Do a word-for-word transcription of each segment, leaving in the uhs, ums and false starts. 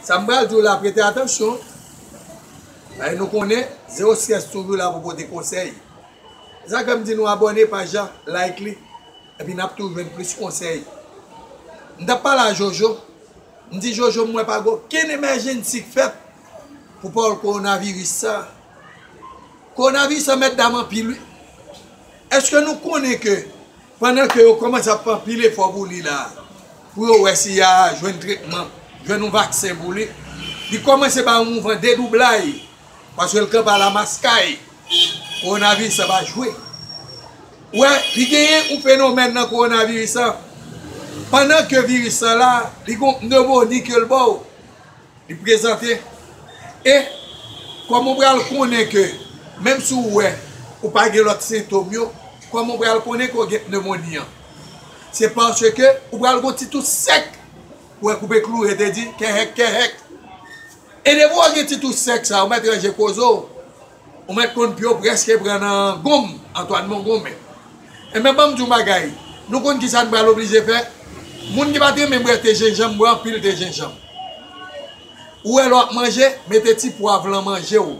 Sa m pral di w la, prete atansyon. Paske nou konnen, Zewo Strès toujou la pou pote konsèy. Se sa ke m di nou abòne paj la, like li, epi n ap toujou jwenn plis konsèy. M t ap pale a Jojo, m di Jojo, m wè pa gen okenn emèjensi k fèt pou pawòl kowonaviris sa. Kowonaviris sa mèt dam anpil wi. Èske nou konnen ke pandan ke yo kòmanse ap fè anpil efò pou li la, pou yo wè si y a jwenn tretman, jwenn yon vaksen pou li, li kòmanse bay yon mouvman dedoublay, paske l kanpe alamaskay. Kowonaviris sa pa jwe. Ou wè, li genyen yon fenomèn nan kowonaviris la. Pandan ke viris la la, li gon pnewmoni ke l ba w, li prezante. E kòman w pral konnen ke, menm si w wè ou pa gen lòt sentòm yo, kòman w pral konnen ke w gen pnewmoni an? Se paske ou pral gon ti tous sèk, ou wè Koupe Klou yo te di, kèhèk, kèhèk. E depi w gen ti tous sèk sa, ou mèt ranje koze w. Ou mèt konn pye w prèske pran nan gonm, Antoine Mongonmen. Enben, ban m di w bagay, nou konn kisa n pral oblije fè? Moun ki pa t renmen bwè te jenjanm, bwè anpil te jenjanm. Ou wè lè w ap manje, mete ti pwav lan manje w.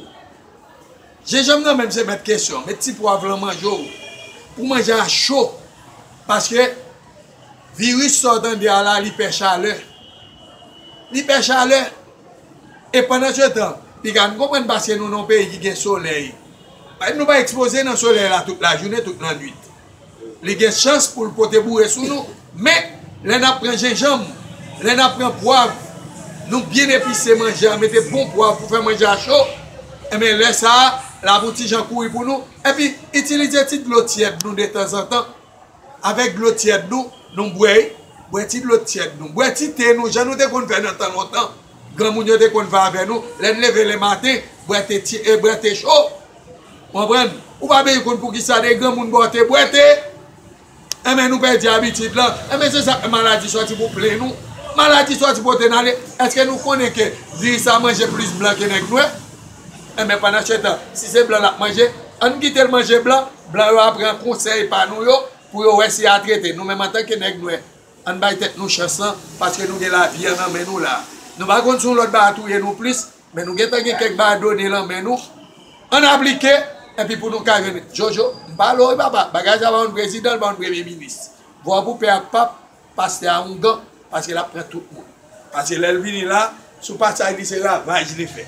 Jenjanm nan menm se mèt kesyon, met ti pwav lan manje w. Pou manje a cho. Paske viris sa w tande a la, li pè chalè. Li pè chalè. E pandan se tan, piga n konprann paske nou nan yon peyi ki gen solèy. Paske nou pa ekspoze nan solèy la tout lajounen, tout lannwit. Li gen chans pou l pote boure sou nou. Men, lè n ap pran jenjanm, lè n ap pran pwav, nou byen epise manje a, mete bon pwav pou fè manje a cho, enben, lè sa a, l ap yon ti jan kouri pou nou. Epi, itilize ti dlo tyèd nou detanzantan. Avèk dlo tyèd nou, nou bwè, bwè ti dlo tyèd nou. Bwè ti te nou, jan nou te konn fè nan tan lontan. Granmoun yo te konn fè avè nou, lè n leve lematen, bwè te ti, e bwè te cho. Konprann? Ou pa bezwen konn poukisa de granmoun ba w te bwè te. Enben, nou pèdi abitid lan. Enben, se sa k fè maladi sòti pou plen nou. Maladi sòti pote n ale. Èske nou konnen ke viris sa manje plis blan ke nèg nwè? Enben, pandan se tan, si se blan l ap manje, ann kite l manje blan. Blan yo ap pran konsèy pa nou yo pou yo wè si y a trete. Nou menm, antanke nèg nwè, ann bay tèt nou chans lan, paske nou gen lavi an nan men nou la. Nou pa konn si yon lòt bagay touye nou plis, men nou gentan gen kèk bagay done lan men nou. Ann aplike, epi pou nou ka jwenn. Jojo, m pale w wi papa, bagay sa pa yon prezidan, l pa yon premye minis. Vwa pou pè ak pap, pastè a oungan, paske l ap pran tout moun. Paske lè l vini la, sou pasaj li se ravaj li fè.